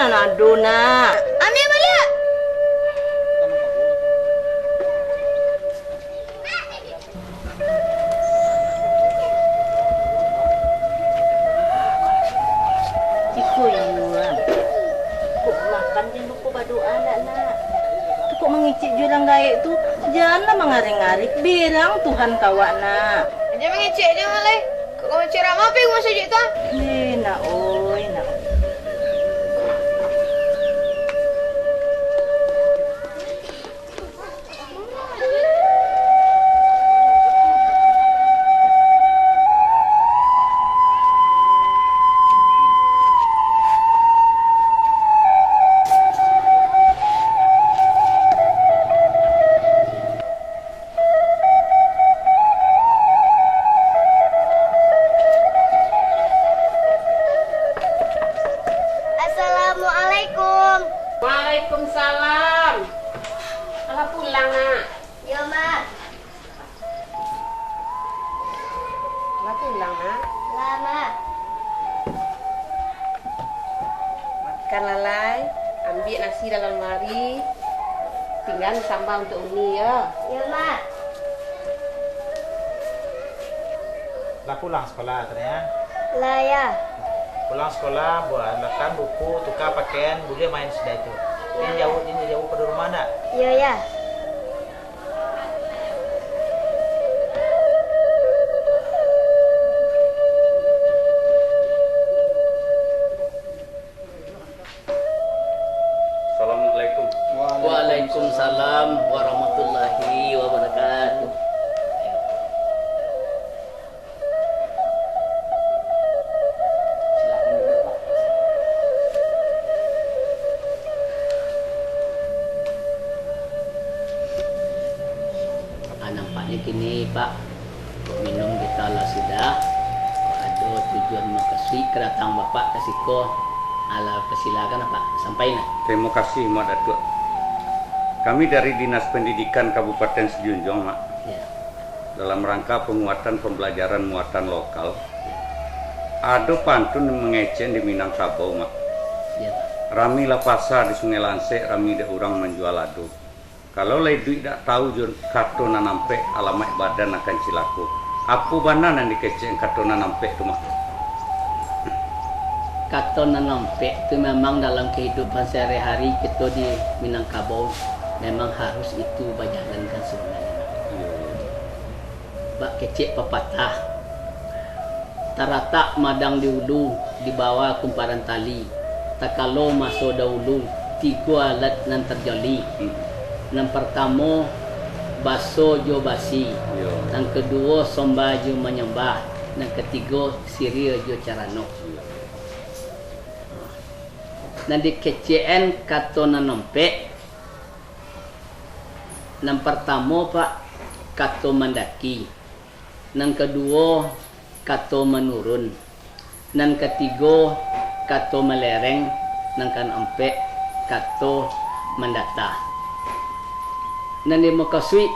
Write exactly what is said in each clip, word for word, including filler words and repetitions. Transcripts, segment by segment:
Ado, nak. Amia baliak. Iko iyo, ah. Kok makan jan lupo badoa, nak, nak. Tu kok mangecek jo urang gaek tu, janlah mangarik-ngarik, bilang Tuhan ka awak, nak. Jan mangecek jo, Mak, lai. Kok ka manceramah apo di rumah sajik tu, ah? Eh, nak, oi, nak. Assalamualaikum. Waalaikumsalam. Alah pulang, nak? Iyo, Ma. Alah pulang, nak? Lah, Ma. Makanlah, lai. Ambiak nasi dalam lamari. Tingga samba untuak Uni, yo. Iyo, Ma. Lah pulang sekolah, Tania? Lah, ya. Pulang sekolah, buakan buku, tuka pakaian, buliah main sudah itu. Jan jauah, jan jauah pado rumah, ndak? Iyo, ya. Assalamualaikum. Waalaikumsalam warahmatullahi wabarakatuh. Ah, nampaknyo kini, Pak, minum kito lah sudah. Ado tujuan mukasuik kadatangan Bapak ka siko, alah, persilakan, Pak, sampailah. Terima kasih, Mak Datuak. Kami dari Dinas Pendidikan Kabupaten Sijunjuang, Mak. Ya. Dalam rangka penguatan pembelajaran muatan lokal, ado pantun mangecek di Minangkabau, Mak. Ya. Rami lah pasa di Sungai Lansek, rami dek urang manjual lado. Kalau lah iduik dak tahu jo kato nan ampek, alamaik badan akan cilako. Apo bana nan dikecek kato nan ampek tu, Mak? Kato nan ampek tu memang dalam kehidupan sehari-hari kito di Minangkabau memang harus itu bajalankan sebenarnya. Iyo, iyo. Bak kecek papatah, taratak madang di ulu, di bawah kumparan tali. Takalo maso dahulu, tigo alat nan tarjadi. Hmm. Nan partamo, baso jo basi. Yo. Nan kaduo, somba jo manyambah. Nan katigo, siriah jo carano. Yo. Nan dikecekan kato nan ompek, nan partamo, Pak, kato mandaki. Nan kaduo, kato manurun. Nan katigo, kato malereng. Nan kaampek, kato mandata. Nan dimukasuik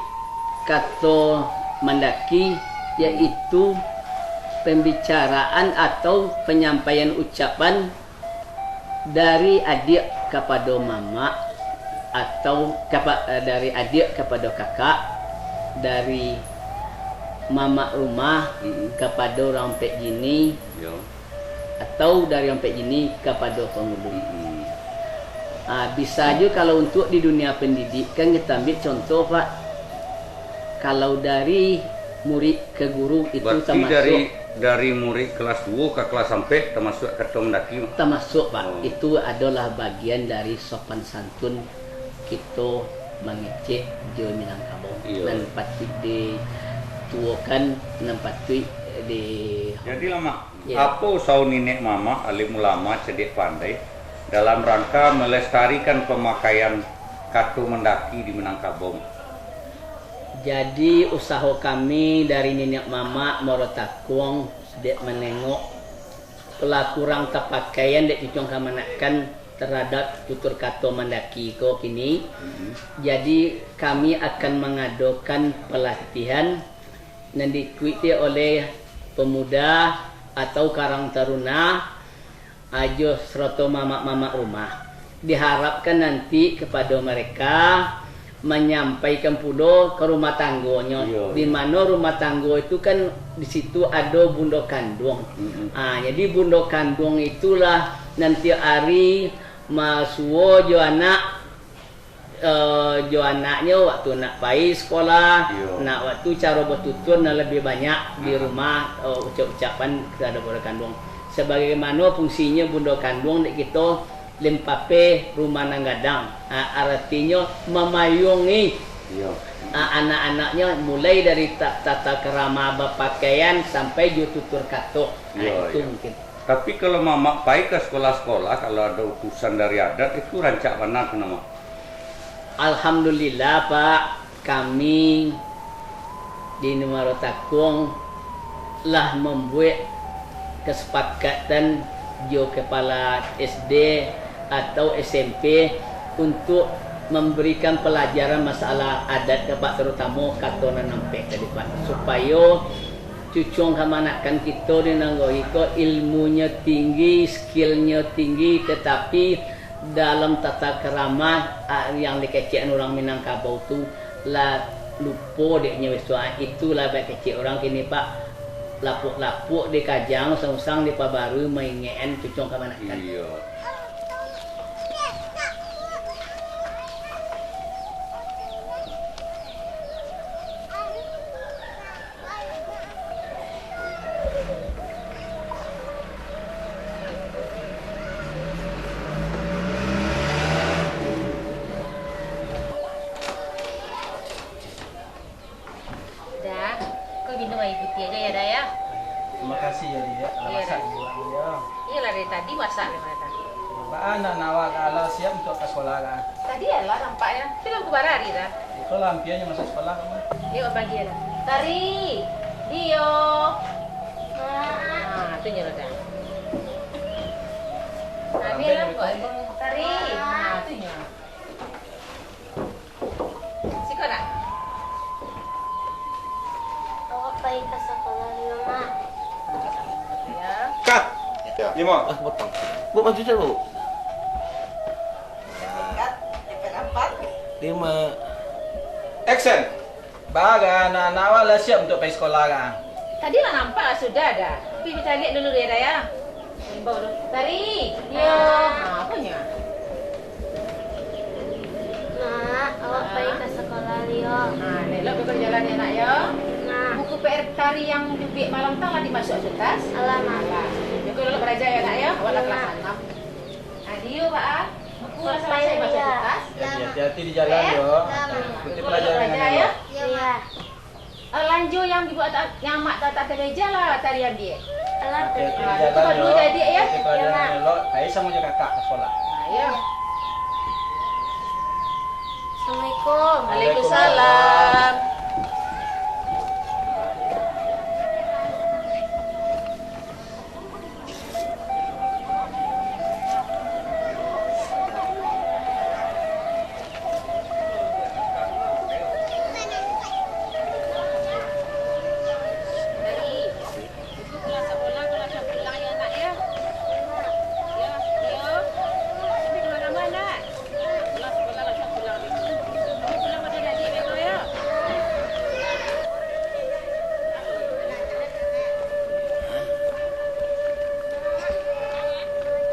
kato mandaki, yaitu pambicaraan atau panyampaian ucapan dari adiak kapado mamak, atau kapa-, dari adiak kapado kakak, dari mamak rumah Mm-mm. kapado urang ompek jini, Yo. atau dari ompek jini kapado pangulu. Mm-mm. Ah, bisa jo kalau untuak di dunia pendidikan, kita ambil contoh, Pak. Kalau dari murid ke guru itu Berarti tamasuak dari, dari murid kelas duo ka kelas ampek tamasuak kato mandaki, Mak? Tamasuak, Pak. Oh. Itu adalah bagian dari sopan santun kito mangecek jo Minangkabau. Iyo. Nan patuik dituokan, nan patuik di Jadilah, Mak, Iyo. apo usaho niniak mamak, alim ulama, cadiak pandai, dalam rangka melestarikan pamakaian kato mandaki di Minangkabau? Jadi, usaho kami dari niniak mamak Muaro Takuang, dek manengok lah kurang tapakaian dek cucuang kamanakan terhadap tutur kato mandaki ko kini. Mhm. Jadi, kami akan mangadokan palatihan nan diikuti oleh pemuda atau Karang Taruna Ajo sarato mamak-mamak rumah. Diharapkan nanti kepada mereka manyampaikan pulo ka rumah tanggonyo, iyo, di iyo. Mano rumah tanggo itu kan di situ ado bundo kanduang. Mm-mm. Ah, jadi bundo kanduang itulah nanti ari masuo jo anak, eh, jo anaknyo waktu nak pai sekolah, iyo, nak waktu caro batutur nan lebih banyak di, ah, rumah, eh, ucap-ucapan kepada bundo kanduang. Sebagaimano fungsinyo bundo kanduang dek kito, limpape rumah nan gadang. Ah, aratinyo mamayungi, iyo, ah, anak-anaknyo mulai dari ta-, tata kerama bapakaian sampai jo tutur kato. Ah, iyo, itu iyo. Mungkin. Tapi kalau mamak pai ka sekolah-sekolah, kalau ado utusan dari adat, itu rancak bana tu, Mak. Alhamdulillah, Pak, kami di Muaro Takung lah mambuek kasapakatan jo kapala S D atau S M P untuk mambarikan palajaran masalah adat ka, Pak, tarutamo kato nan ampek tadi, Pak, supayo cucuang kamanakan kito di nagari ko ilmunyo tinggi, skillnyo tinggi, tatapi dalam tata kerama, ah, yang dikecekan urang Minangkabau tu lah lupo dek nyo bisuak. Itulah bakecek urang kini, Pak, lapuak-lapuak dikajang, usang-usang dipabarui, maingekan cucuang kamanakan. Iyo. Dah, kau minum aia putiah aja ya, Dah, ya. Terima kasih ya, Dik, ya. Alah, iya, masak Dah. Di luar, ya. Iyalah, dari tadi masak ni, Dah. Baa nak Nawa ka alah siap untuak ka sekolah, kan? Tadi alah nampak ya. Tapi lah pukul bara hari, Dah. Iko lah, ampianyo masuk sekolah, kan? Yuk, bagi ya, Dah. Tari, Dio. Ah, tu nyo, Dah. Tari lah, Tari. Ah, tu nyo. Siko nak? Awak pai ka sakolah dulu, Mak. Ya. Kah? Ya. Lima. Ah, potong. Bu, maju saja, Bu. Singkat, dapat empat. Lima. Action. Baa, anak-anak awak lah siap untuak pai sakolah, kah? Tadi lah nampak lah sudah, Dah. Pai caliak dulu deh, Dah, ya. Imbau tu. Tari. Yo. Ah, aponyo? Mak, awak pai ka sakolah, yo. Ah, elok-elok jalan ya, Nak, yo. Nah. Buku P R Tari yang cubiak malam tu lah dimasuak ka tas? Alah, Mak. Alah. Jago elok baraja ya, Nak, yo. Awak lah kelas anam. Adio, Pak, ah. Buku lah salasai masuak ka tas. Hati-hati di jalan, yo. Ikuti pelajaran, yo. Iya. Eh, lanjo yang ibu tak, yang mak tak, tak kereja lah tadi ambiak. Alah, hati-hati di jalan, yo. Ikuti pelajaran elok. Pai samo jo kakak ka sekolah. Nah, yo. Assalamualaikum. Waalaikumsalam.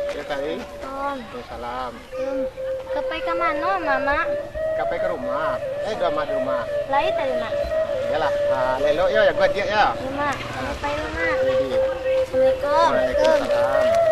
Ya, Kai. Om. Waalaikumsalam. Om. Ka pai ka mano, Mamak? Ka pai ka rumah. Eh, duo Mak di rumah. Lai tadi, Mak. Iyolah, ah, elok yo, jago adiak yo. Yo, Mak. Kami pai lo, Mak. Jadi. Assalamualaikum. Waalaikumsalam.